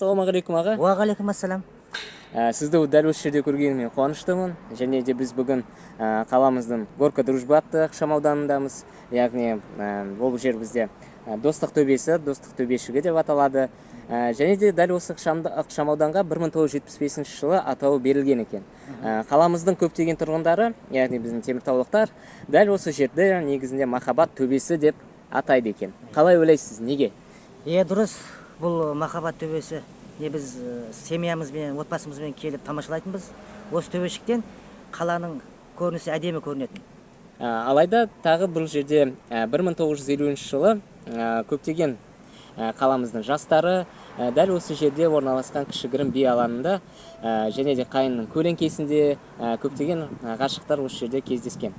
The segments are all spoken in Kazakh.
Ассалаумағалейкум, аға! Уағалейкум ассалам. Сізді дәл осы жерде көргеніме қуаныштымын. Және де біз бүгін қаламыздың Горка Дружба атты ықшам ауданындамыз, яғни ол жер бізде Достық төбесі, Достық төбешігі деп аталады. Және де дәл осы ықшам ауданға 1975 жылы атауы берілген екен. Қаламыздың көптеген тұрғындары, яғни біздің теміртаулықтар, дәл осы жерді негізінде Махаббат төбесі деп атайды екен. Қалай ойлайсыз, неге? Иә, дұрыс, бұл Махаббат төбесі. Не біз семьямызбен, отбасымызбен келіп тамашалайтынбыз. Осы төбешіктен қаланың көрінісі әдемі көрінетін. Алайда тағы бұл жерде 1950 жылы көптеген қаламыздың жастары дәл осы жерде орналасқан кішігірім би алаңында және де қайыңның көлеңкесінде көптеген ғашықтар осы жерде кездескен.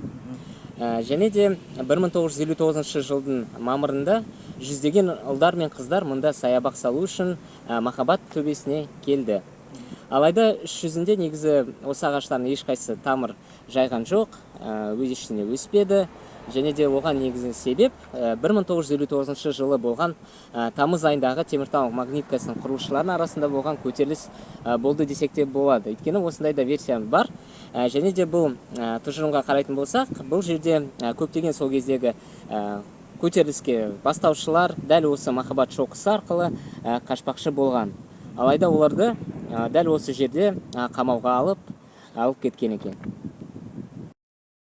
Және де 1959 жылдың мамырында жүздеген ұлдар мен қыздар мұнда саябақ салу үшін Махаббат төбесіне келді. Алайда іс жүзінде негізі осы ағаштардың ешқайсысы тамыр жайған жоқ, өз ештеңе өспеді. Және де оған негізгі себеп 1959 жылы болған тамыз айындағы Теміртау магниткасының құрушыларының арасында болған көтеріліс болды десек те болады, өйткені осындай да версия бар. Және де бұл тұжырымға қарайтын болсақ, бұл жерде көптеген сол кездегі көтеріліске бастаушылар дәл осы Махаббат шоқысы арқылы қашпақшы болған. Алайда оларды дәл осы жерде қамауға алып кеткен екен.